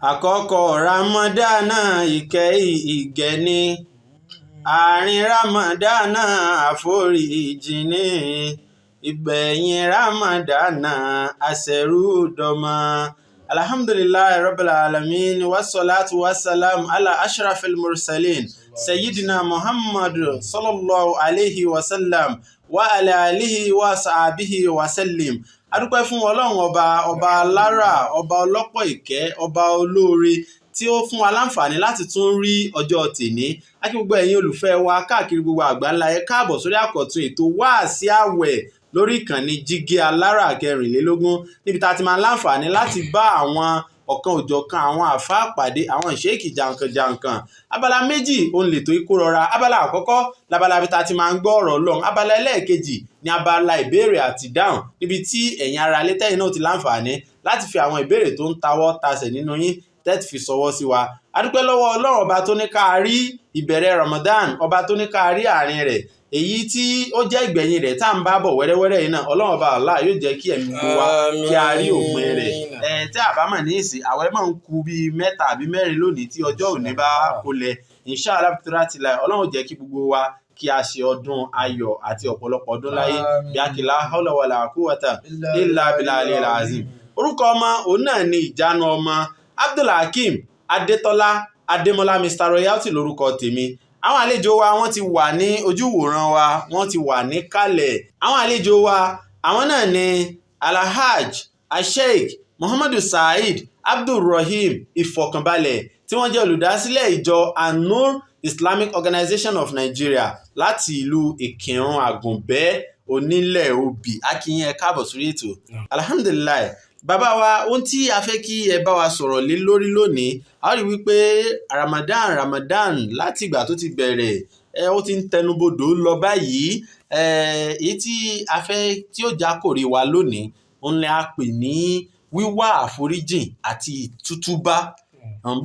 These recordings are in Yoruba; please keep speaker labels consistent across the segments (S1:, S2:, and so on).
S1: Àkọ́kọ́ Ramadana ìkẹ́ ìgẹ̀ ni, àárín Ramadana àforíjì ni, ìgbẹ̀yìn Ramadana àṣẹrúdọmọ. Alhamdulillahi rabbil alamin, wassalatu wassalam ala ashrafil mursalin sayyidina Muhammad sallallahu alayhi wa sallam wa ala alihi wa sahbihi wa sallim. Adúpẹ́ fún Ọlọ́run ọba, ọba alára, ọba ọlọ́pọ̀ ìkẹ́, ọba olóore tí ó fún wa láǹfààní láti tún rí ọjọ́ tèní. A kí gbogbo ẹ̀yin olùfẹ́ wa káàkiri gbogbo àgbáńlá, ẹ káàbọ̀ sórí àkọ́tún ètò Wáàsí Àwẹ̀ lórí ìkànnì Jígí Alára 24, níbi tá a ti máa láǹfààní láti bá àwọn ọ̀kan òjọ̀kan àwọn àfáà pàdé, àwọn ìṣèkì jàǹkànjàǹkàn. Abala méjì òun lètò ikú rọra. Abala àkọ́kọ́ labala bí ta ti máa ń gbọ́ ọ̀rọ̀ Ọlọ́run. Abala ẹlẹ́ẹ̀kejì ni abala ìbéèrè àti ìdáhùn, níbi tí ẹ̀yin ará ilé tẹ́yin náà ti láǹfààní láti fi àwọn ìbéèrè tó ń tawọ́ tasẹ̀ nínú yín tẹ́tì fi sọwọ́ sí wa. A dúpẹ́ lọ́wọ́ Ọlọ́run ọba tó ní ká rí ìbẹ̀rẹ̀ Ramadan, ọba tó ní ká rí àárín rẹ̀, èyí tí ó jẹ́ ìgbẹ̀yìn rẹ̀ tá à ń bá bọ̀ wẹ́rẹ́wẹ́rẹ́ yìí náà. Ọlọ́run ọba Allah yóò jẹ́ kí ẹ̀mí gbogbo wa kí a rí òpin rẹ̀. Ẹ̀ tí a bá mọ̀ ní ìsìn, àwẹ̀ máa ń kù bíi 3 àbí 4 lónìí tí ọjọ́ òní bá kolẹ̀. Inshallah tilai, Ọlọ́run jẹ́ kí gbogbo wa kí a ṣe ọdún ayọ̀ àti ọ̀pọ̀lọpọ̀ ọdún láyé. Bí akila hawla wala quwwata illa billahi azim. Orúkọ ọmọ òun náà ni ìjánu ọmọ Abdulhakeem Adétọ́lá Adémọ́lá, Mr Royalty lórúkọ tèmi. Àwọn àlejò wa wọ́n ti wà ní ojúwòran wa, wọ́n ti wà ní kalẹ̀. Àwọn àlejò wa àwọn náà ni Alhaj Asheik Muhammadu Saheed Abdulrahim Ìfọ̀kànbalẹ̀, tí wọ́n jẹ́ olùdásílẹ̀ ìjọ An-Nur Islamic Organization of Nigeria láti ìlú Ìkìrun Àgùnbẹ́ Onílẹ̀ Obì. Akínyìn, ẹ káàbọ̀ sórí ètò. Alhamdulilayi. Bàbá wa, ohun tí a fẹ́ kí ẹ bá wa sọ̀rọ̀ lé lórí lónìí, a rí wípé Ramadan láti ìgbà tó ti bẹ̀rẹ̀, ẹ ó ti ń tẹnubodò lọ báyìí. Èyí tí a fẹ́ tí ó já kòrí wa lónìí, òun ni a pè ní wíwá àforíjìn àti ìtútúbá.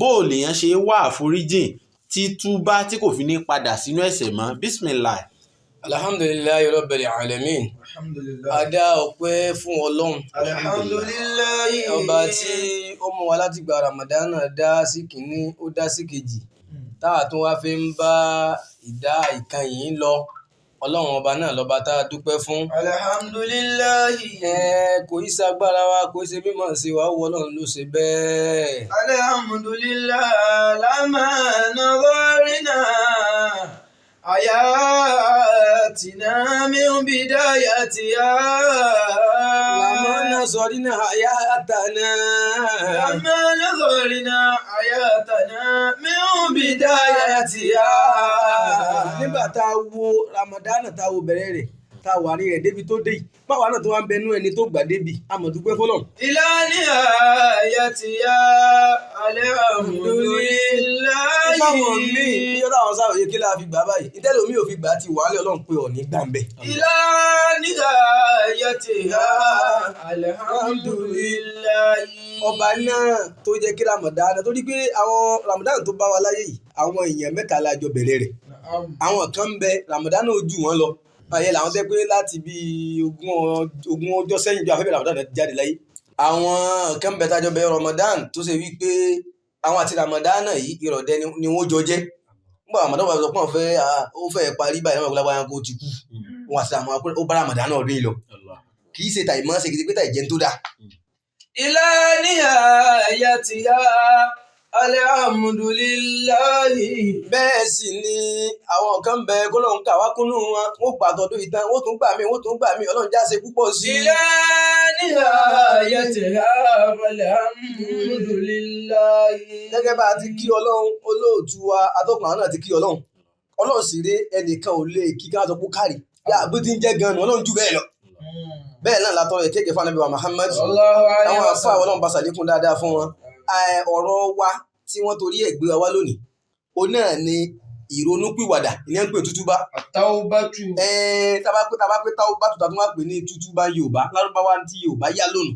S1: Bó o lèèyàn ṣe wá àforíjìn títúbá tí kò fi ní padà sínú ẹ̀ṣẹ̀ mọ́? Bismillah.
S2: Alhamdulillahi rabbil alamin.
S3: Alhamdulillah.
S2: A dá ọpẹ́ fún Ọlọ́run.
S3: Alhamdulillahi.
S2: Ọba tí ó mú wa láti gba Ramadan dá sí kìíní, ó dá sí kejì, táà tún wá fi ń bá ìdá ìkan yìí lọ. Ọlọ́run ọba náà lọ́ba tá a dúpẹ́ fún.
S3: Alhamdulillahi.
S2: Kò í ṣagbára wa, kò í ṣe mímọ̀ sí wa, ó wọ Ọlọ́run ló ṣe bẹ́ẹ̀.
S3: Alhamdulillah lama nazarina ayatina min bidayatiha.
S2: Lama nasarina hayatana.
S3: Lama nazarina hayatana min bidayatiha.
S2: Nígbà tá a wo Ramadan, tá a wo bẹ̀rẹ̀ rẹ̀, tá a wà ní rẹ̀ débi tó dé yìí, báwa náà tó wá ń bẹnu ẹni tó gbà débi, a mọ̀ dúpẹ́ fọlọ́run.
S3: Ila nihayatiha alhamdulillahi.
S2: Báwọn míì ní ọ̀dọ̀ àwọn sáà òye kí la fi gbà báyìí, ìtẹ́lẹ̀ omi ò fi gbà ti wàhálẹ̀ Ọlọ́run pé ọ̀ ní gbàǹbẹ̀.
S3: Ila nihayatiha alhamdulillahi.
S2: Ọba náà tó jẹ́ kí Ramadan, torí pé àwọn Ramadan tó bá wa láyé yìí, àwọn èèyàn mẹ́ta la jọ bẹ̀rẹ̀ rẹ̀. Àwọn kan ń bẹ, Ramadan náà jù wọ́n lọ. Báyẹn làwọn tẹ́ pé láti bí 20 ọjọ́ sẹ́yìn bí afẹ́fẹ́ Ramadan ti jáde láyé. Àwọn kan ń bẹ tájọ bẹ̀rẹ̀ Ramadan tó ṣe wípé àwọn àti Ramadan yìí ìrọ̀dẹ́ ni wọ́n jọ jẹ́. Nígbà Ramadan wà sọ pé wọ́n fẹ́ ó fẹ́ parí báyìí, wọ́n gbọ́dọ̀ kó ti kú. Wọ́n àti àwọn akúrẹ́ ó bá Ramadan náà rí lọ. Kì í ṣe tàì mọ́ ṣe, kì í ṣe pé tàì jẹun tó dáa.
S3: Ila nihayatiha alhamdulillahi.
S2: Bẹ́ẹ̀ sì ni àwọn kan bẹ kọ́lọ́hún kà wá kúnnú wọn, wọ́n gbà tọdún ìtàn, wọ́n tún gbà mí, wọ́n tún gbà mí, Ọlọ́run já ṣe púpọ̀ sí i.
S3: Ila nihayatiha alhamdulillahi.
S2: Gẹ́gẹ́ bá a ti kí Ọlọ́run olóòtú wa, atọ́kùn àwọn náà ti kí Ọlọ́run. Ọlọ́run sì rí ẹnìkan ò lè kí ká sọ pé kárì yá bó ti ń jẹ́ gan-an, Ọlọ́run jù bẹ́ẹ̀ lọ. Bẹ́ẹ̀ náà látọ̀rọ̀ ìkéèké fún Ànábì wa Muhammad.
S3: Sallallahu alaihi
S2: Àwọn
S3: wa
S2: afọ àwọn
S3: sallam.
S2: Ọlọ́run bá ṣàlékún dáadáa fún wọn. Ọ̀rọ̀ wa tí wọ́n torí ẹ̀ gbé wa wá lónìí, òun náà ni ìrònúpìwàdà, ìyẹn ń pè tútúbá.
S3: At-tawbatu.
S2: Tábà pé táwọ́bá tó tún wá pè ní tútúbá Yorùbá, Lárúbáwá tí Yorùbá yá lónìí.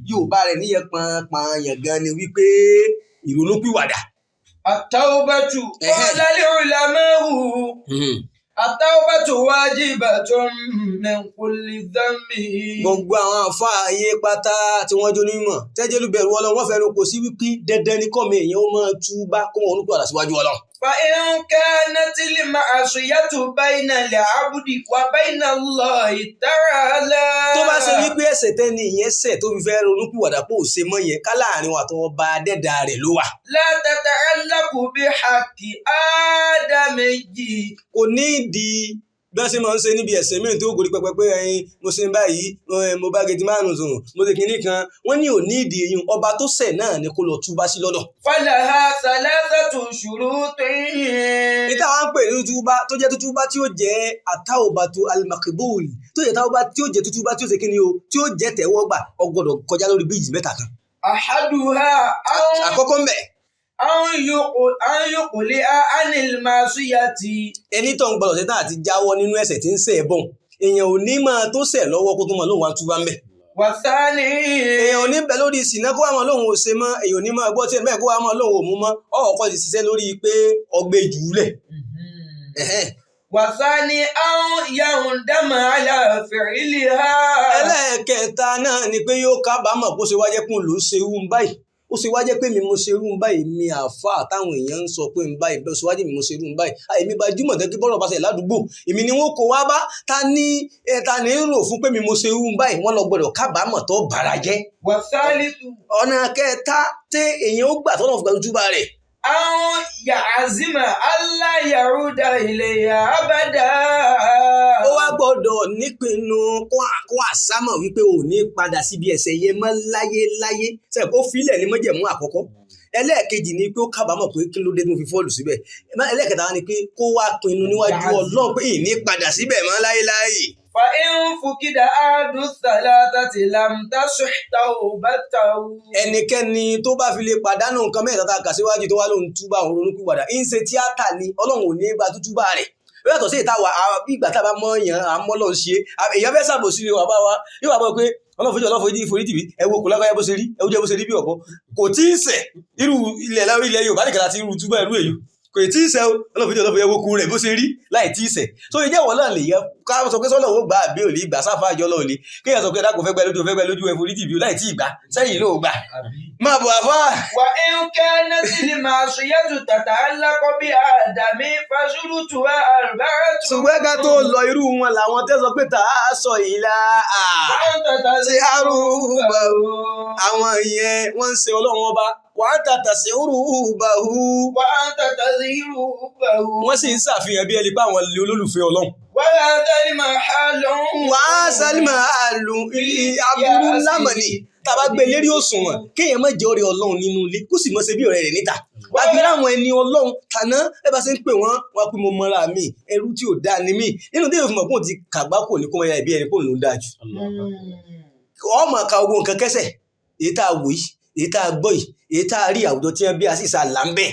S2: Yorùbá rẹ̀ níyẹn pọnpọn yẹn gan ni wípé ìrònúpìwàdà.
S3: At-tawbatu. Qala al-ulama'u. التوبة واجبة من كل ذنب.
S2: Gbogbo àwọn àfáà ayé pátá tí wọ́n jó nímọ̀ tẹ́jẹ́lú bẹ̀rù Ọlọ́run, wọ́n fẹ́ẹ́ kò sí wípé dandan ni kọ́mi èèyàn ó máa túbá kó wọn olùkọ́ àdásíwájú Ọlọ́run.
S3: فإن كانت المعصية بين العبد وبين الله تعالى.
S2: Tó bá ṣe wípé ẹ̀ṣẹ̀ tẹ́ni ìyẹn ṣẹ̀ tó fi fẹ́ ronúpìwàdà pò ṣe mọ́ yẹn, ká láàrin wa àtọwọ́ bá dẹ́dà rẹ̀ ló wà.
S3: لا تتعلق بحق آدمي.
S2: Kò ní ìdí bí wọ́n ṣe máa ń ṣe níbi ẹ̀sìn míì tó gòrí pẹpẹ pé ẹyin mo ṣe ń báyìí, mo bá gidi márùn sùn, mo ṣe kinní kan, wọ́n ní ò ní ìdí eyín, ọba tó ṣẹ̀ náà ni kó lọ túbá sí lọ́dọ̀.
S3: فلها ثلاثة شروط.
S2: Níta wá ń pè ní tútúbá tó jẹ́ tútúbá tí ó jẹ́ àtàwòbàtò alimakibul, tó jẹ́ táwòbá tí ó jẹ́ tútúbá tí ó ṣe kíni o, tí ó jẹ́ tẹ̀wọ́gbà, ó gbọ́dọ̀ kọjá lórí bíríìjì mẹ́ta kan.
S3: أحدها
S2: Àkọ́kọ́ ń bẹ̀,
S3: أن يقلع عن المعصية.
S2: Ẹni tó ń gbọ́dọ̀ ṣe tán àti jáwọ́ nínú ẹ̀ṣẹ̀ tí ń ṣẹ̀ bọ̀n, èèyàn ò ní máa tó ṣẹ̀ lọ́wọ́ kó tó máa lóun wá túbá ń bẹ̀.
S3: والثاني
S2: Èèyàn ò ní bẹ lórí ìsìná kó wá máa lóun ò ṣe mọ́, èèyàn ò ní máa gbọ́ tí ẹ̀ mẹ́ẹ̀ kó wá máa lóun ò mú mọ́, ọ̀ọ́kọ́ ti ṣiṣẹ́ lórí pé ọgbẹ́ jùúlẹ̀.
S3: والثاني أن يندم على فعلها.
S2: Ẹlẹ́ẹ̀kẹta náà ni pé yóò kábàámọ̀ kó ṣe wá jẹ́ kóun ló ṣe irú ń báyìí, ó ṣe wá jẹ́ pé mi mo ṣe irú ń báyìí, mi àáfàá táwọn èèyàn ń sọ pé ń báyìí bẹ́ẹ̀, ó ṣe wá jẹ́ mi mo ṣe irú ń báyìí, èmi gbajúmọ̀ tẹ́ kí bọ́rọ̀ bá ṣe ládùúgbò èmi ni wọ́n kó wá bá ta ní ẹ ta ní rò fún pé mi mo ṣe irú ń báyìí, wọ́n lọ gbọ́dọ̀ kábàámọ̀ tó bàrà jẹ́.
S3: والثالث
S2: Ọ̀nà kẹta tí èèyàn ó gbà tọ́nà fún gbàdúrà rẹ̀,
S3: أن يعزم ألا يعود إليها أبدا.
S2: Ó wá gbọ́dọ̀ nípinnu kó àsámọ̀ wípé ò ní padà síbi ẹ̀ṣẹ̀ yẹn mọ́ láyé láyé sẹ, kó filẹ̀ ní mọ́jẹ̀mú àkọ́kọ́. Ẹlẹ́ẹ̀kejì ni pé ó kábàámọ̀ pé kí ló dé tó fi fọ́ọ̀lù síbẹ̀. Ẹlẹ́ẹ̀kẹta wá ni pé kó wá pinnu níwájú Ọlọ́run pé ìní padà síbẹ̀ mọ́ láyéláyé.
S3: فإن فقد أحد الثلاثة لم تصح توبته.
S2: Ẹnikẹ́ni tó bá fi lè pàdánù nǹkan mẹ́ta tá a kà síwájú tó wá lóhun túbà, òun ronúpìwàdà, ń ṣe tíátà ni, Ọlọ́run ò ní gba tútúbà rẹ̀. Ó yàtọ̀ sí ìta wà bí ìgbà tá a bá mọ èèyàn àmọ́ lọ́n ṣe é, èèyàn fẹ́ ṣàbòsí ni bàbá wa yóò wá bọ̀ pé Ọlọ́run fojú, Ọlọ́run fojú forí tìbí, ẹ wo kò lágbáyé bó ṣe rí, ẹ wo jẹ́ bó ṣe rí bí ọ̀bọ kò tí ì ṣẹ̀, irú ilẹ̀ láwọn ilẹ̀ Yorùbá nìkan láti irú túbọ̀ irú èyí kò tí ì ṣẹ̀ o, Ọlọ́run fojú, Ọlọ́run fojú, ẹ wo ku rẹ̀ bó ṣe rí láì tí ì ṣẹ̀. So ìjẹ́ wọ́n náà lè yẹ ká sọ pé sọ́lọ́ ò gbà àbí ò lè gbà sáfà àjọ lọ́ọ̀ lè kéèyàn sọ pé dákun fẹ́ gbẹ lójú, fẹ́ gbẹ lójú, ẹ forí tìbí láì tí ì gbà sẹ́yìn ló gbà máa bọ̀ àfáà.
S3: وإن كانت المعصية تتعلق بآدم فشروطها أربعة.
S2: Ṣùgbọ́n ká tó lọ, irú wọn làwọn tẹ́ sọ pé tà á sọ ìlà
S3: وأنت
S2: ṣe àrùbà, àwọn yẹn wọ́n ń ṣe Ọlọ́run ọba wà á tàtà sí rúbàhù.
S3: وأنت تظهر حبه.
S2: Wọ́n sì ń ṣàfihàn bí ẹni pé àwọn lè olólùfẹ́ Ọlọ́run.
S3: وهذا المحل
S2: Wà á sálímà àlù aburú ńlá mọ̀ ni tá a bá gbé lérí òṣùwọ̀n, kéèyàn má jẹ́ ọ̀rẹ́ Ọlọ́run nínú ilé kó sì mọ̀ ṣe bí ọ̀rẹ́ rẹ̀ níta. Àfi láwọn ẹni Ọlọ́run tàná ẹ bá ṣe ń pè wọ́n wá pé mo mọra mi, ẹrú tí ò dáa ni mí, nínú tí yóò fi mọ̀ pé òun ti kàgbákò ní kó mọ ẹbí ẹni pé òun ló ń dáa jù. Ọmọ ka ogun nǹkan kẹsẹ̀ èyí tá a wò yìí, èyí tá a gbọ́ yìí, èyí tá a rí, àwùjọ tí wọ́n bí a sì sá là ń bẹ̀.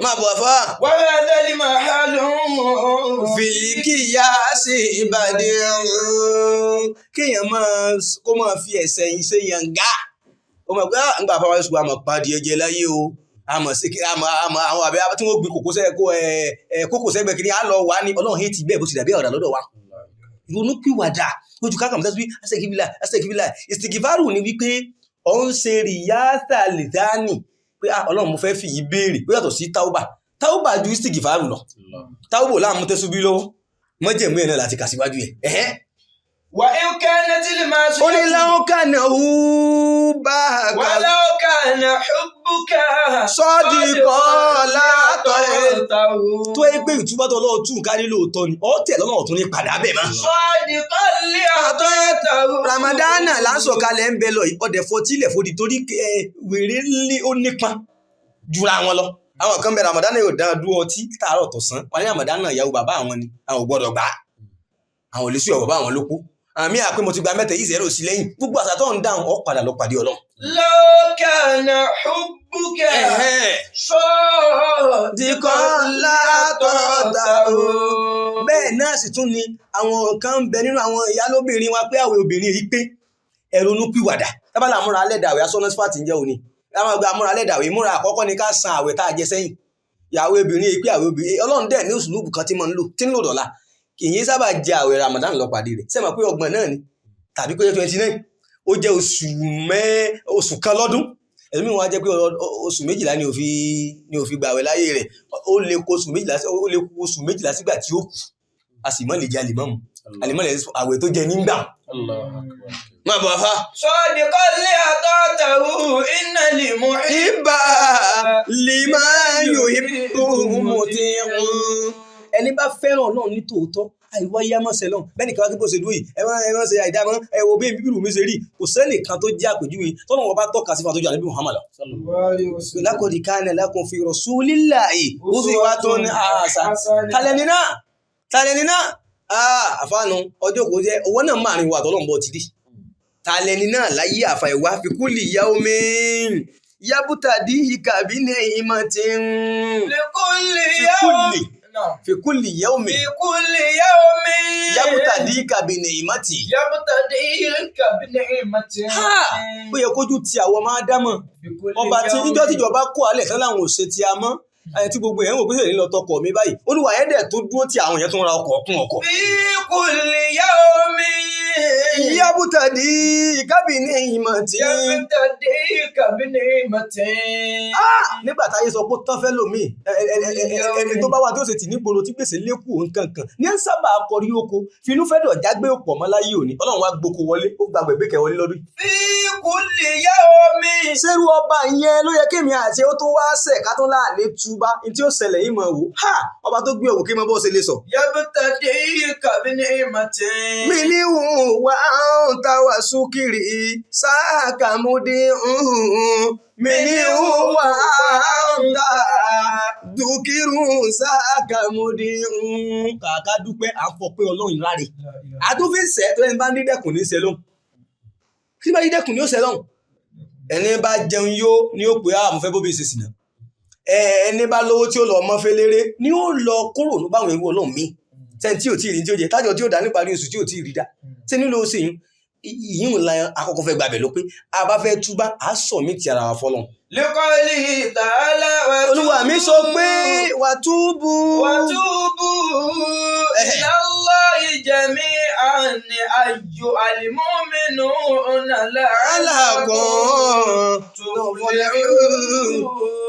S2: Má bọ̀ fà.
S3: وهذا المحل
S2: Fìlíkìyà sí ìbàdí, kéèyàn máa kó máa fi ẹ̀sẹ̀ yìí ṣe yànga, ó mọ̀ pé ńgbà fáwọn ẹ̀sùn àmọ̀ pàdé ẹ̀jẹ̀ láyé o, àmọ̀ sí kí àmọ̀ àmọ̀ àwọn àbẹ́ tí wọ́n gbin kòkó sẹ́ kó ẹ kókò sẹ́gbẹ̀ kìíní á lọ wà ní Ọlọ́run hẹ́ẹ̀tì bẹ́ẹ̀ bó ti dàbí ọ̀dà lọ́dọ̀ wa. Ìrònúpìwàdà ojú kákàmù sẹ́sí asẹ́kìbílà asẹ́kìbílà ìsìkìfàrù ni wípé ọ̀ ń ṣe rìyáṣà lìdáàní pé ah, Ọlọ́run mo fẹ́ fi yìí béèrè, ó yàtọ̀ sí táwùbà, táwùbà ju ìsìkìfàrù lọ, táwùbò láàmú tẹ́sùbí lọ́wọ́ mọ́jẹ̀mú ẹ̀ náà láti kà síwájú ẹ̀. Ẹ̀hẹ́.
S3: وإن كانت المعصية
S2: Ó ní láwọn kànáà hù bá a kà
S3: ولو كان حبك
S2: sọ́ọ̀dì kọ́ látọ̀ ẹ̀
S3: أطعته.
S2: tó yẹ pé ìtúbọ̀ tó lọ́wọ́ tún kárí lóòótọ́ ni ọ́ tẹ̀ lọ́nà ọ̀tún ní padà bẹ̀ mọ́.
S3: صادقا لأطعته.
S2: Ramadana là ń sọ̀kalẹ̀ ń bẹ lọ yìí, ọdẹ fọtílẹ̀ fòdì torí ẹ, wèrè ní ó nípa jura wọn lọ. Àwọn kan bẹ Ramadana yóò dáa dúró ọtí tààrọ̀ tọ̀sán wọn ní Ramadana ìyàwó bàbá àwọn ni àwọn ò gbọ́dọ̀ gbà á, àwọn ò lè sún ìyàwó bàbá àwọn lóko àmì àpé mo ti gba mẹ́ta yìí zero sí lẹ́yìn gbogbo àṣà tó ń dáhùn ọ padà lọ pàdé Ọlọ́run.
S3: لو كان حبك صادقا
S2: لأطعته. Bẹ́ẹ̀ náà sì tún ni àwọn kan ń bẹ nínú àwọn ìyá lóbìnrin wa pé àwẹ̀ obìnrin yìí pé ẹ̀rọnú pìwàdà tábàlà àmúra alẹ́ dàwẹ̀ asọ́nà sífàtì ń jẹ́ òní àwọn àgbà àmúra alẹ́ dàwẹ̀, ìmúra àkọ́kọ́ ni ká san àwẹ̀ tá a jẹ sẹ́yìn. Ìyàwó obìnrin yìí pé àwẹ̀ obìnrin Ọlọ́run dẹ̀ ní òṣùlùbù kan tí mo ń lò tí ń lò dọ̀la. Kì í sábà jẹ àwẹ̀ Ramadan lọ pàdé rẹ̀. Ṣé mọ̀ pé 30 náà ni tàbí pé 29 ó jẹ́ oṣù kan lọ́dún. Ẹ̀mí wọn á jẹ́ pé oṣù 12 ni ò fi gbàwẹ̀ láyé rẹ̀. Ó lè kó oṣù 12, ó lè kó oṣù 12 sígbà tí ó kù. A sì mọ́ lè jẹ àlìmọ́ mu. Àlìmọ́ lè àwẹ̀ tó jẹ nígbà. Máa bọ̀ afá.
S3: صادقا لأطعته إن المحب
S2: Ibà lima yuhibbu muti'un. Ẹni bá fẹ́ràn Ọlọ́run ní tòótọ́, àìwá yá mọ́ sẹ́lọ̀n. Bẹ́ẹ̀ nìkan wá kí bó ṣe dúró yìí, ẹ má ṣe àìdá mọ́, ẹ wo bí bíbélù mi ṣe rí. Kò sẹ́nìkan tó jẹ́ àpèjúwe tọ́lọ́run ọba tọ́ka sí fún àtọ́jú Ànábì Muhammad lọ. Laqad kana lakum fi rasulillahi uswatun hasanah. Talẹ́ni náà, talẹ́ni náà, àfáànù ọjọ́ kò jẹ́ owó náà máa rìn wà tọ́lọ́run bọ̀ ti rí. Talẹ́ni náà láyé àfà ìwà fi kulli yawmin yabtadika bi ni'matin.
S3: لكل
S2: Fi
S3: يوم
S2: kulli
S3: نعم.
S2: fi kulli yawmin
S3: في كل يوم
S2: yabtadika bi ni'mati.
S3: يبتديك بنعمة
S2: Ha! Ó yẹ kójú ti àwọn ọmọ Ádámọ̀.
S3: في كل
S2: Ọba tí
S3: يوم.
S2: níjọ́ tíjọba kó alẹ̀ tán láwọn ò ṣe ti a mọ́. Ẹni tí gbogbo yẹn ń wò pé sèlè lọ tọkọ mi báyìí. Olúwa yẹn dẹ̀ tó dúró tí àwọn yẹn tó ń ra ọkọ̀ kún ọkọ̀.
S3: في كل يوم
S2: Yabtadika bi ni'mati.
S3: يبتديك بنعمة
S2: Nígbà táyé sọ pé tán fẹ́ lòmíì, ẹni tó bá wà tí ó ṣe tì ní gbòòrò tí gbèsè lékù nǹkan kan ní ń sábà kọrí oko finú fẹ́ dọ̀ jágbé òpọ̀ mọ́ láyé òní. Ọlọ́run wá gboko wọlé, ó gba gbẹ̀gbẹ̀kẹ̀ wọlé lọ́dún yìí.
S3: في كل يوم
S2: Ṣérú ọba yẹn ló yẹ kémi àti ó tó wá ṣẹ̀ ká tó láàlé túbá ní tí ó ṣẹlẹ̀ yìí mọ̀ wò ha ọba tó gbé òwò kí n mọ bó ṣe lè sọ.
S3: يبتديك بنعمة
S2: Mi ní wà ń ta wà súkìrì sáàkàmúdí mi ní wà ń ta dùkìrù sáàkàmúdí kàkà dúpẹ́ à ń fọ pé Ọlọ́run láre àtúnfin sẹ́ tó ẹni bá ń dídẹ̀kùn ní sẹ́lọ̀n kí bá dídẹ̀kùn ní ó sẹ́lọ̀n ẹni bá jẹun yó ni ó pè á mo fẹ́ bóbi ṣe sìnà ẹni bá lówó tí ó lọ mọ́ fẹ́lẹ́rẹ́ ni ó lọ kúrò ní báwọn ewu Ọlọ́run mi sẹ́ni tí ò tí ì rí tí ó jẹ tájọ tí ó dá níparí oṣù tí ò tí ì rí dá ṣé nílò ó ṣe yún ìyún la akọ́kọ́ fẹ́ gbàbẹ̀ ló pé a bá fẹ́ túbá a sọ mí ti ara wa fọlọ́n.
S3: لقوله تعالى
S2: Olúwa mi sọ pé wà túbú.
S3: وتوبوا إلى الله جميعا أيها المؤمنون لعلكم
S2: Alákùn.
S3: تفلحون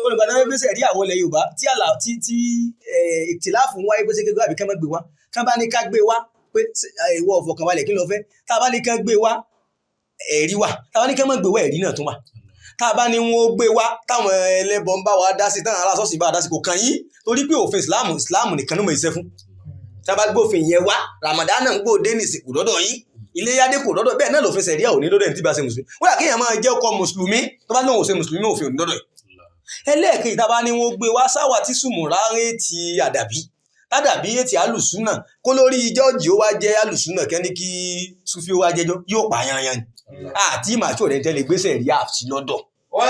S2: Olùgbàdàn wípé sẹ̀rí àwọn ilẹ̀ Yorùbá tí àlà tí tí ìtìláàfù ń wáyé pé ṣé gbé àbí ká má gbé wá ká bá ní ká gbé wá pé ìwọ ọ̀fọ̀kànbalẹ̀ kí ló fẹ́ tá a bá ní ká gbé wá ẹ̀rí wà tá a bá ní ká má gbé wá ẹ̀rí náà tún wà tá a bá ní wọn ó gbé wá táwọn ẹlẹ́bọ ń bá wa dá sí táwọn ará ṣọ́ọ̀ṣì bá wa dá sí kò kàn yín torí pé òfin Ìsìláàmù Ìsìláàmù nìkan ló mọ̀ iṣẹ́ fún tá a bá gbófin yẹn wá Ramadan náà ń gbòde nìsín kò dọ́dọ̀ yín iléyàdé kò dọ́dọ̀ bẹ́ẹ̀ náà lòfin sẹ̀ríà ò ní dọ́dọ̀ ẹni tí bá ṣe mùsùlùmí wọ́n yà kéèyàn máa jẹ́ ọkọ mùsùlùmí tó bá lóun ò ṣe mùsùlùmí òfin ò ní dọ́dọ̀ yìí. Ẹlẹ́ẹ̀kejì tá a bá ní wọ́n gbé wá sáwà tí sùmùrà ń ti àdàbí tádàbí ètì alùsùnà kó lórí jọ́ọ̀jì ó wá jẹ́ alùsùnà kẹ́ni kí sufi ó wá jẹ́jọ́ yóò pa yanyan ni àti màtí òrẹ́ tẹ́lẹ̀ gbèsè rí àti lọ́dọ̀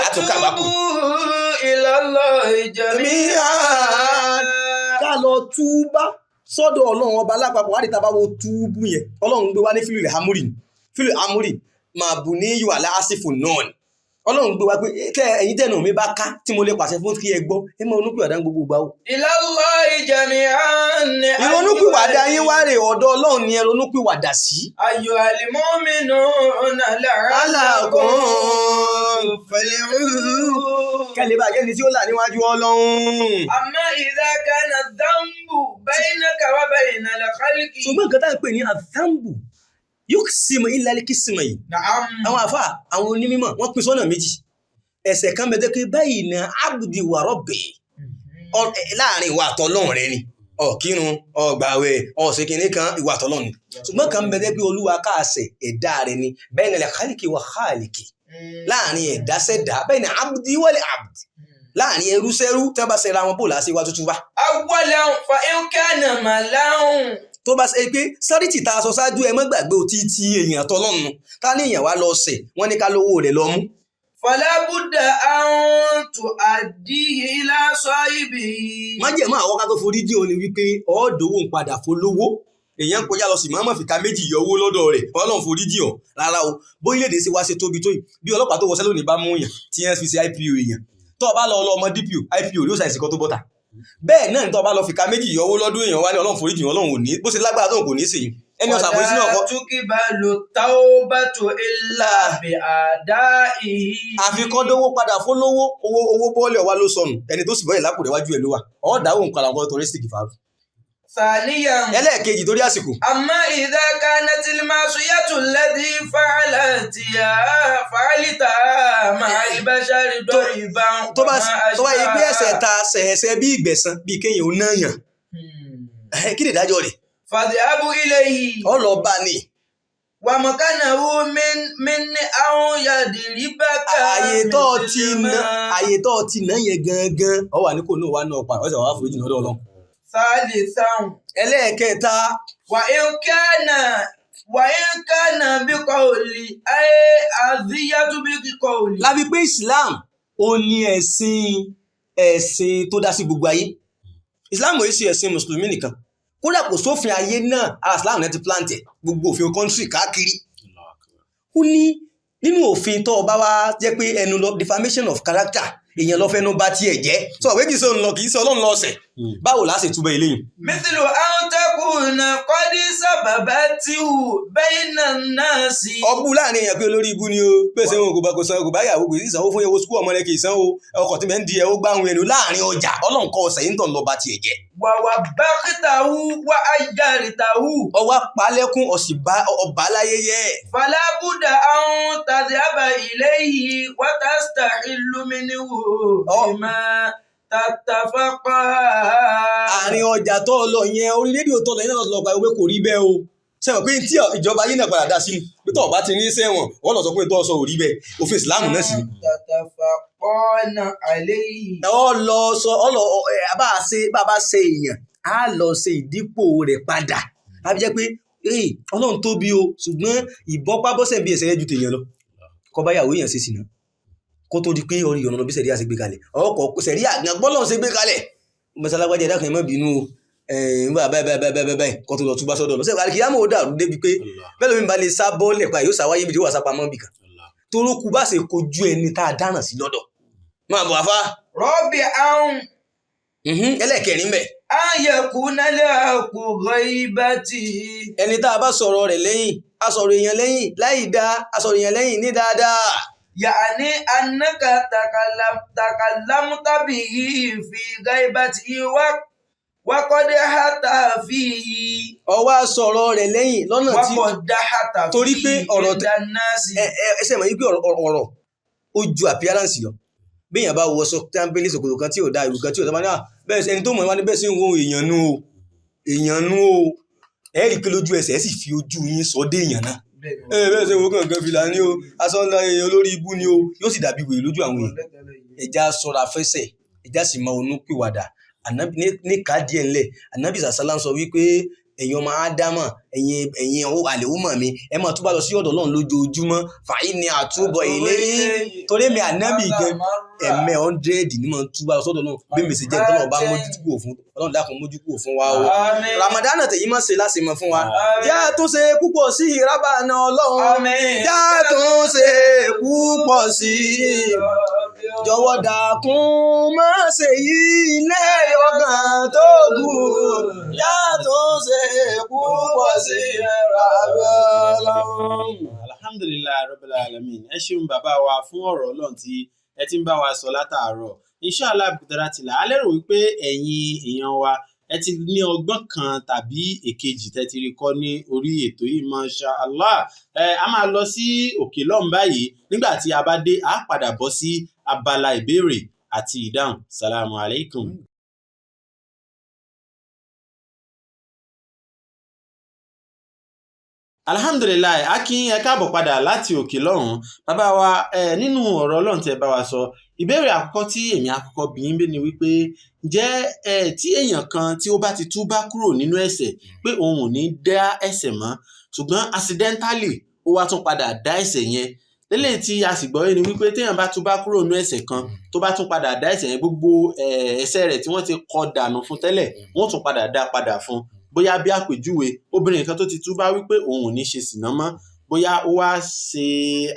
S2: àtúnkàgbákò.
S3: وتوبوا إلى الله جميعا
S2: Ká lọ túbá sọ́dọ̀ Ọlọ́run ọba lápapọ̀ wá ní tá a bá wo túbú yẹn Ọlọ́run gbé wá ní fílù amúrì fílù amúrì máa bù ní yóò aláàsìfò náà ni Ọlọ́run gbé wá pé tẹ ẹ̀yin tẹnu mi bá ká tí mo lè pàṣẹ fún kí ẹ gbọ́ ẹ máa ronúpìwàdà ń gbogbo ìgbà o.
S3: إلى الله جميعا
S2: Ìrònúpìwàdà yín wá rè ọ̀dọ̀ Ọlọ́run ni ẹ ronúpìwàdà sí.
S3: أيها المؤمنون لعلكم تفلحون
S2: Kẹ́lẹ́ bá jẹ́ni tí ó là níwájú Ọlọ́run.
S3: أما إذا كان الذنب بينك وبين الخلق
S2: Ṣùgbọ́n nǹkan tá à ń pè ní àtàǹbù yóò sì mọ ilẹ̀ alẹ́ yìí.
S3: نعم
S2: Àwọn àfa àwọn onímọ̀ wọ́n pín sọ́nà méjì. Ẹ̀ṣẹ̀ kan bẹ pé báyìí na abdi wa rabbi láàrin ìwà àtọlọ́run rẹ ni ọ̀kírun ọ̀gbàwẹ̀ ọ̀sẹ̀kìnní kan ìwà àtọlọ́run ni. Ṣùgbọ́n kan bẹ pé olúwa káàsẹ̀ ẹ̀dá rẹ ni bẹ́ẹ̀ ni khaliki wa khaliki láàrin ẹ̀dá sẹ́dá bẹ́ẹ̀ ni abdi wal abdi láàrin ẹrú sẹ́rú tí wọ́n bá ṣẹra wọn bò láṣẹ wá tútù wá.
S3: أولا فإن كان مالا
S2: Tó bá ṣe pé sárìtì tá a sọ ṣáájú ẹ má gbàgbé o ti ti èèyàn tọlọ́run ká ní èèyàn wá lọ ṣẹ̀ wọ́n ní ká lówó rẹ̀ lọ mú.
S3: فلا بد أن تؤديه إلى صاحبه
S2: Májẹ̀mú àwọn ká tó forí dín òní wípé ọ̀ọ́dọ̀wò ń padà fọlówó èèyàn kọjá lọ sí màmá fìkà méjì yọ owó lọ́dọ̀ rẹ̀ Ọlọ́run forí jìn ọ́ rárá o bórílẹ̀-èdè ṣe wá ṣe tóbi tó yìí bí ọlọ́pàá tó wọṣẹ́ lónìí bá mú yàn tí wọ́n fi ṣe IPO èèyàn tó o bá lọ ọlọ́mọ DPO IPO yóò ṣàìsàn kan tó bọ́ta. Bẹ́ẹ̀ náà ní tó bá lọ fìkà méjì yọ owó lọ́dún èèyàn wá ní Ọlọ́run foríjì, Ọlọ́run ò ní bó ṣe lágbára tó kò ní sí ẹni ọ̀sán àforíjì náà kọ́.
S3: Tukibalu taubatu illa bi adaihi.
S2: Àfikọ́ dówó padà fún lówó, owó owó bọ́ọ̀lì ọ̀wá ló sọnù, ẹni tó sì bọ́ọ̀lì lápò rẹ̀ wájú ẹ̀ ló wà, ọ̀ọ́dà òun kàlà nǹkan torí stick fàárù.
S3: Thaniyan.
S2: Ẹlẹ́ẹ̀kejì torí àsìkò.
S3: Amma idha kanatil ma'siyatu allati fa'altiha fa'alta ma'al bashari dariban.
S2: Tó bá yẹ pé ẹ̀ṣẹ̀ ta ṣẹ̀ṣẹ̀ bí ìgbẹ̀san bí kéèyàn ó náyàn, kí ni ìdájọ́ rẹ̀?
S3: Fadhhabu ilayhi.
S2: Ọlọ́ba ni.
S3: Wa makanahu min an yadribaka.
S2: Àyè tó ti ná yẹn gangan ọ wà ní kò náà wà náà pa ọ̀sẹ̀ wàá foríjì lọ́dọ̀ Ọlọ́run.
S3: Thalithan.
S2: Ẹlẹ́ẹ̀kẹta.
S3: Wa in kana bi qawli ay adhiyatu bi qawli.
S2: Láfi pé Islam ó ní ẹ̀sìn tó dá sí gbogbo ayé. Islam ò ṣe ẹ̀sìn mùsùlùmí nìkan, kódà kò sófin ayé náà, ara Islam náà ti plant ẹ̀ gbogbo òfin country káàkiri. Ó ní nínú òfin tó bá wá jẹ́ pé ẹnu lọ defamation of character, èèyàn lọ fẹ́nu bá tiẹ̀ jẹ́ sọ pé kì í ṣe òun lọ, kì í ṣe Ọlọ́run lọ ọ̀sẹ̀, báwo la ṣe túbọ̀ eléyìí.
S3: Mithlu an takuna qad sababatihu bayna an-nasi.
S2: Ọbú láàrin èèyàn pé olórí ibú ni o, pé ṣé wọn kò bá kò san kò bá yàwó kò sí ìsanwó fún ewo sukú ọmọ rẹ kì í sanwó ọkọ̀ tí mẹ́ ń di ẹ̀ ó gbáhùn ẹnu láàrin ọjà, Ọlọ́run kọ ọ̀sẹ̀ yìí ń tàn lọ bá tiẹ̀ jẹ́.
S3: Wa wabbaqtahu wa ajjartahu.
S2: Ọwọ́ apalẹ́kùn ọ̀sì ọba láyé yẹ.
S3: Fala budda an tadhhaba ilayhi wa tastahillu minhu bima tattafaqa.
S2: Àárín ọjà tó lọ yẹn, orí rédíò tó lọ yẹn náà lọ pariwo pé kò rí bẹ́ẹ̀ o. Sẹ́wọ̀n pé tí ìjọba yìí náà padà dá sí ni pé tó bá ti ní sẹ́wọ̀n wọ́n lọ sọ pé tó sọ ò rí bẹ́ẹ̀, òfin ìsìláàmù náà sì ni.
S3: Tattafaqana alayhi.
S2: Ọ lọ sọ ọ lọ ẹ bá ṣe bá bá ṣe èèyàn á lọ ṣe ìdípò rẹ̀ padà, á fi jẹ́ pé Ọlọ́run tóbi o, ṣùgbọ́n ìbọ́pábọ́sẹ̀ bí ẹsẹ̀ rẹ̀ ju tèèyàn lọ. Kọ́ báyàwó èèyàn ṣe sìnà kó tó di pé orí ọ̀nà bí sẹ̀ríà ṣe gbé kalẹ̀, ọkọ̀ sẹ̀ríà gan bọ́lọ̀ ṣe gbé kalẹ̀ mọ́sálágbájá ẹ̀dá kan ẹ̀ má bínú o, báyìí báyìí báyìí báyìí báyìí kó tó lọ túbá sọ́dọ̀ lọ sẹ́wọ̀n àlìkìyámọ̀ ó dàrú débi pé bẹ́ẹ̀ lómi ba lè sá bọ́ọ̀lẹ̀ pa yóò sá wáyé ibi tí ó wà sá pamọ́ bìkan torókù bá ṣe kojú ẹni tá a dáràn sí lọ́dọ̀ máa bọ̀ afá.
S3: Rọ́bì àwọn.
S2: Ẹlẹ́ẹ̀kẹrin bẹ̀.
S3: An yakuna lahu ghaibati.
S2: Ẹni tá a bá sọ̀rọ̀ rẹ̀ lẹ́yìn, a sọ̀rọ̀ èèyàn lẹ́yìn láì dáa, a sọ̀rọ̀ èèyàn lẹ́yìn ní dáadáa.
S3: Ya'ni annaka takallamta bihi fi ghaibatihi wa qad hata fihi.
S2: Ó wá sọ̀rọ̀ rẹ̀ lẹ́yìn lọ́nà tí.
S3: Wa qad hata fihi.
S2: Torí pé ọ̀rọ̀
S3: ẹ
S2: ṣe mọ̀ yí pé ọ̀rọ̀ ó ju appearance lọ. Béèyàn bá wọṣọ tábìlì ṣòkòtò kan tí ò da, ìlú kan tí ò da, máa ní à bẹ́ẹ̀ ẹni tó mọ̀ wá ní bẹ́ẹ̀ sì ń wo èèyàn nú o, èèyàn nú o. Ẹ rí i pé lójú ẹsẹ̀ ẹ sì fi ojú yín sọ dé èèyàn náà. Ẹ bẹ́ẹ̀ ṣe wo kankan fìlà ní o, aṣọ ńlá èèyàn olórí ibú ni o, yóò sì dàbí wèrè lójú àwọn èèyàn. Ẹja sọra fẹsẹ̀, ẹja sì máa onú pìwàdà. Ní ká díẹ̀ ńlẹ̀, Ànábì sàṣálá ń sọ wípé ẹ̀yin ọmọ Ádámà, ẹ̀yin àlèhùnmọ̀ mi, ẹ máa túbà lọ sí ọ̀dọ̀ Ọlọ́run lójoojúmọ́, fàyín ni àtúbọ̀ ilé torí mi Ànábì gan ẹ̀mẹ́ 100 ni máa túbà lọ sọ́dọ̀ Ọlọ́run bí mi sì jẹ́ ìtọ́nà ọba mójúkúrò fún Ọlọ́run, dákun mójúkúrò fún wa o. Ramadan tèyí máa ṣe láti mọ̀ fún wa. Jẹ́ àtúnṣe púpọ̀ sí ìrábànà Ọlọ́run, jẹ́ àtúnṣe púpọ̀ sí i, jọ̀wọ́ dákun má ṣe yí ilé ọgàn tó kù, jẹ́ àtúnṣe púpọ̀ sí ìrábànà Ọlọ́run.
S1: Alhamdulilayi rabbil alamin, ẹ ṣeun bàbá wa fún ọ̀rọ̀ Ọlọ́run tí ẹ ti ń bá wa sọ látàárọ̀. Inshallah bìtẹ́rátìlà, a lérò wípé ẹ̀yin èèyàn wa ẹ ti ní ọgbọ́n kan tàbí èkejì tẹ́ ti rí kọ́ ní orí ètò yìí, masha Allah. A máa lọ sí òkè lọ́hùn báyìí, nígbà tí a bá dé a padà bọ́ sí abala ìbéèrè àti ìdáhùn. Salamu alaykum. Alhamdulilayi, a kí ẹ káàbọ̀ padà láti òkè lọ́hùn. Bàbá wa, nínú ọ̀rọ̀ Ọlọ́run tí ẹ bá wa sọ, ìbéèrè àkọ́kọ́ tí èmi àkọ́kọ́ bí ń bí ni wípé ǹjẹ́ tí èèyàn kan tí ó bá ti túbá kúrò nínú ẹ̀ṣẹ̀ pé òun ò ní dá ẹ̀ṣẹ̀ mọ́, ṣùgbọ́n accidentally ó wá tún padà dá ẹ̀ṣẹ̀ yẹn, lélẹ̀ tí a sì gbọ́ yé ni wípé téèyàn bá túbá kúrò nínú ẹ̀ṣẹ̀ kan tó bá tún padà dá ẹ̀ṣẹ̀ yẹn, gbogbo ẹ̀ṣẹ̀ rẹ̀ tí wọ́n ti kọ dànù fún tẹ́lẹ̀ wọ́n tún padà dá padà fún. Bóyá bí àpèjúwe obìnrin kan tó ti túbá wípé òun ò ní ṣe sìná mọ́, Bóyá ó wá ṣe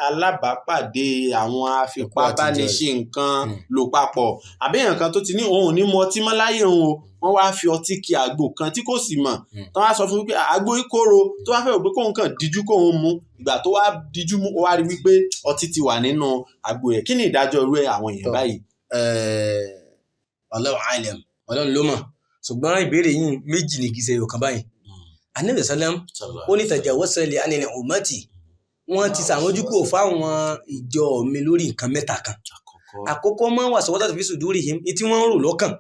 S1: alábàápàdé àwọn afipábániṣe nǹkan lò papọ̀, àbí èèyàn kan tó ti ní òun ò ní mu ọtí mọ́ láyé òun o, wọ́n wá fi ọtí ki àgbo kan tí kò sì mọ̀, tán wá sọ fún wípé àgbo yìí korò, tó wá fẹ́ rò pé kóun kàn díjú kóun mu. Ìgbà tó wá díjú mú, ó wá rí wípé ọtí ti wà nínú àgbo yẹn. Kí ni ìdájọ́ irú ẹ̀ àwọn èèyàn báyìí?
S2: Allahu alam, Ọlọ́run ló mọ̀. Ṣùgbọ́n ìbéèrè yìí méjì ní kì í ṣe ọ̀kan báyìí. Ànábì sallam ó ní tajawasa li anil ummati, wọ́n ti ṣàmójúkúrò fáwọn ìjọ mi lórí nǹkan mẹ́ta kan. Àkọ́kọ́, máa wà sọ́wọ́tà fi sudurihim, ní tí wọ́n ń rò lọ́kàn,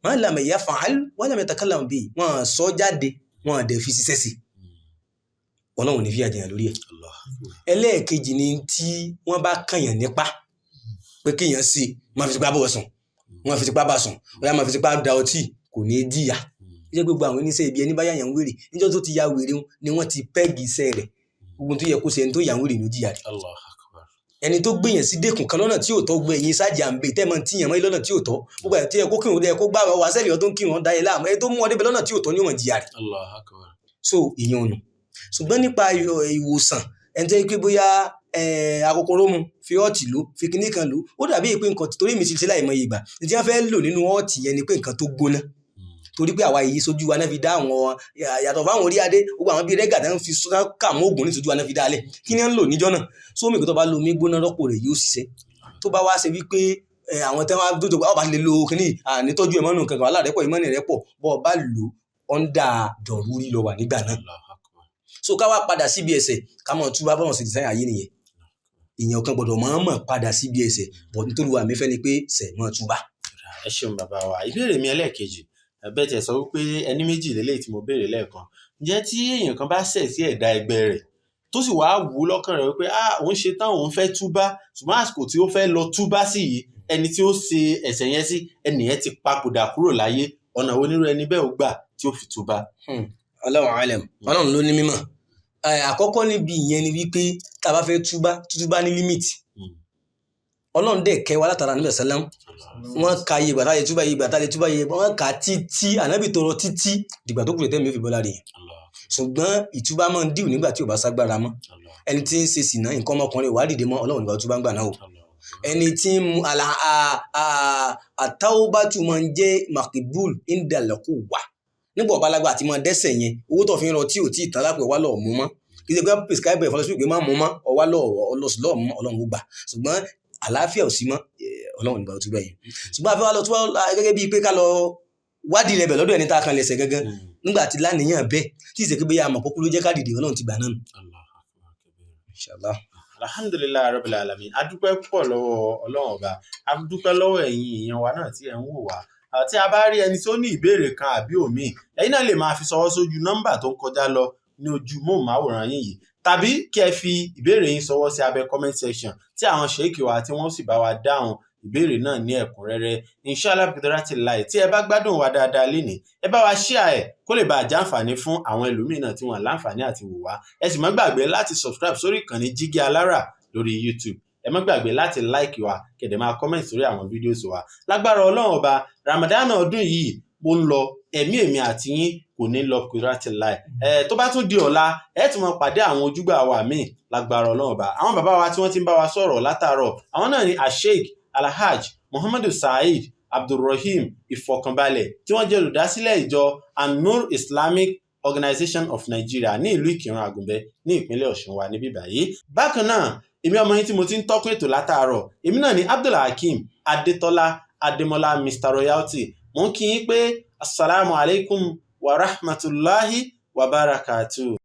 S2: ma lam yaf'al wa lam yatakallam bihi, wọ́n sọ jáde, wọ́n dẹ̀ fi ṣiṣẹ́ sí, Ọlọ́run ní fìyà jẹyàn lórí ẹ̀. Ẹlẹ́ẹ̀kejì ni tí wọ́n bá kànyàn nípa pé kéèyàn sí máa fi tipá bọ̀ sùn, wọ́n fi tipá bá sùn, bóyá máa fi tipá da ọtí, kò ní í jìyà. Jẹ́ gbogbo àwọn oníṣẹ́ ibi, ẹni bá yàyàn wèrè níjọ́ tó ti ya wèrè ni wọ́n ti pẹ́ẹ̀gì iṣẹ́ rẹ̀. Gbogbo tó yẹ kó ṣe, ẹni tó yà ń wèrè ní ó jìyà rẹ̀. Ẹni tó gbìyàn sí dẹ́kun kan lọ́nà tí ò tọ́, gbé ẹ̀yìn sájà ń bè tẹ́ mọ́ tíyàn mọ́ lọ́nà tí ò tọ́, gbogbo ẹ̀ tí yẹ kó kírun, yẹ kó gbà wá sẹ́lẹ̀ tó ń kírun dá yẹ láàmú, ẹni tó mú ọ débẹ̀ lọ́nà tí ò tọ́ ní ó máa jìyà rẹ̀. So ìyẹn ọ̀nà. Ṣùgbọ́n nípa ìwòsàn, ẹni tó yẹ pé bóyá akokoro mu, fi ọ́ọ̀tì lò, fi kinní kan lò, ó dàbí pé nǹkan torí mi ti ṣe láìmọye ìgbà ní tí wọ́n fẹ́ lò nínú ọ́ọ̀tì yẹn ni pé nǹkan tó gbóná, torí pé àwa yìí sójú wa náà fi dá àwọn yàtọ̀ fáwọn orí adé, gbogbo àwọn bíi rẹ́gà tó ń fi kà mọ́ ògùn ní sójú wa náà fi dá lẹ̀. Kí ni wọ́n ń lò níjọ́ náà? Sómi kí tó bá lo omi gbóná rọ́pò rẹ̀ yóò ṣiṣẹ́. Tó bá wá ṣe wípé àwọn tí wọ́n á dójú ọba lè lo kínní ànítọ́jú ẹ̀ mọ́nù kankan, wàhálà rẹ̀ pọ̀, ìmọ̀nì rẹ̀ pọ̀, bọ́ ọ bá lò ọ̀ndà dọ̀rúrí lọ wà nígbà náà. So ká wá padà síbi ẹ̀ṣẹ̀, ká mọ̀ túbá báwọn sì design ayé nìyẹn. Èèyàn kan gbọ́dọ̀ máa mọ̀ padà síbi ẹ̀ṣẹ̀ bọ̀, nítorí wà mí fẹ́ ni pé ṣẹ̀ mọ́ túbá.
S1: Ẹ ṣeun bàbá wa. Ìbéèrè mi ẹlẹ́ẹ̀kejì, bẹ́ẹ̀ tiẹ̀ sọ wípé ẹni méjì lélẹ́yìí tí mo béèrè lẹ́ẹ̀kan. Ǹjẹ́ tí èèyàn kan bá ṣẹ̀ sí ẹ̀dá ẹgbẹ́ rẹ̀, tó sì wá wù ú lọ́kàn rẹ̀ wípé ah, òun ṣe tán, òun fẹ́ túbá, ṣùgbọ́n àsìkò tí ó fẹ́ lọ túbá sí yìí, ẹni tí ó ṣe ẹ̀ṣẹ̀ yẹn sí, ẹni yẹn ti papòdà kúrò láyé, ọ̀nà wo nírú ẹni bẹ́ẹ̀ ó gbà tí ó fi túbá?
S2: Allahu alam, Ọlọ́run ló ní mímọ̀. Àkọ́kọ́ níbi ìyẹn ni wípé tá a bá fẹ́ túbá, túbá ní limit. Ọlọ́run dẹ̀ kẹ́ wa látara Ànábì sálám, wọ́n ka iye ìgbà tá a lè túbá, iye ìgbà tá a lè túbá, iye wọ́n kà títí Ànábì tọrọ títí dìgbà tó kù tẹ́mi ó fi bọ́lá rè yẹn. Ṣùgbọ́n ìtúbá máa ń dìwù nígbà tí ò bá ságbára mọ́. Ẹni tí ń ṣe sìnà, nǹkan ọmọkùnrin wàá dìde mọ́, Ọlọ́run nígbà túbá ń gbà náà o. Ẹni tí ń mu àlà àtàwọ́bátù máa ń jẹ́ makibul indalẹ́kù wà nígbà ọba alágbà àti máa dẹ́sẹ̀ yẹn, owó tó fi ń rọ tí ò tí ì tán lápẹ̀ wá lọ́ọ̀ mú mọ́. Kì í ṣe pé prescribe ẹ̀ fọlọ́sí pé má mú mọ́, ọwá lọ́ọ̀ ọlọ́sùn lọ́ọ̀ mú, Ọlọ́run ó gbà. Ṣùgbọ́n àlàáfíà ò sí mọ́, Ọlọ́run nígbà tó bẹ̀ yẹn. Ṣùgbọ́n àfẹ́ wa lọ tó gẹ́gẹ́ bíi pé ká lọ wádìí rẹ̀ bẹ̀ lọ́dọ̀ ẹni tá a kan lẹ̀sẹ̀ gangan nígbà tí láníyàn bẹ́ẹ̀ tí ìṣe pé bóyá àmọ̀ kókó ló jẹ́ ká dìde, Ọlọ́run ti gbà náà nù. Inshallah.
S1: Alhamdulilayi rabbil alamin. A dúpẹ́ púpọ̀ lọ́wọ́ Ọlọ́run ọba, a dúpẹ́ lọ́wọ́ ẹ̀yin èèyàn wa náà tí ẹ̀ ń wò wá. Tí a bá rí ẹni tó ní ìbéèrè kan àbí òmíì, ẹ̀yin náà lè máa fi ṣọwọ́ sójú nọ́mbà tó ń kọjá lọ ní ojú móhùnmáwòrán yín yìí, tàbí kí ẹ fi ìbéèrè yín ṣọwọ́ sí abẹ́ comment section, tí àwọn ṣèkì wa tí wọ́n sì bá wa dáhùn ìbéèrè náà ní ẹ̀kúnrẹ́rẹ́, inshallah biqudrati láì. Tí ẹ bá gbádùn wa dáadáa lénìí, ẹ bá wa share ẹ̀ kó lè bá àjàǹfààní fún àwọn ẹlòmíín náà tí wọ́n láǹfààní àti wò wá. Ẹ sì má gbàgbé láti subscribe sórí ìkànnì Jígí Alára lórí YouTube. Ẹ má gbàgbé láti like wa, kẹ̀dẹ̀ máa comment sórí àwọn videos wa. Lágbára Ọlọ́run ọba, Ramadan ọdún yìí mo ń lọ, ẹ̀mí èmi àti yín kò ní lọ kúrátì láì. Ẹ tó bá tún di ọ̀la, ẹ tún máa pàdé àwọn ojúgbà wa míì lágbára Ọlọ́run ọba. Àwọn bàbá wa tí wọ́n ti ń bá wa sọ̀rọ̀ látàárọ̀, àwọn náà ni Asheik Alhaj Muhammadu Saheed Abdulrahim Ìfọ̀kànbalẹ̀, tí wọ́n jẹ́ olùdásílẹ̀ ìjọ An-Nur Islamic Organization of Nigeria ní ìlú Ìkìrun Àgùnbẹ́ ní ìpínlẹ̀ Ọ̀ṣun wa níbí báyìí. Bákan náà, èmi ọmọ yín tí mo ti ń tọ́kùn ètò látàárọ̀, èmi náà ni Abdulhakeem Adétọ́lá Adémọ́lá, Mr Royalty. Mo ń kí yín pé asalaamu alaykum wa rahmatulahi wa barakatuh.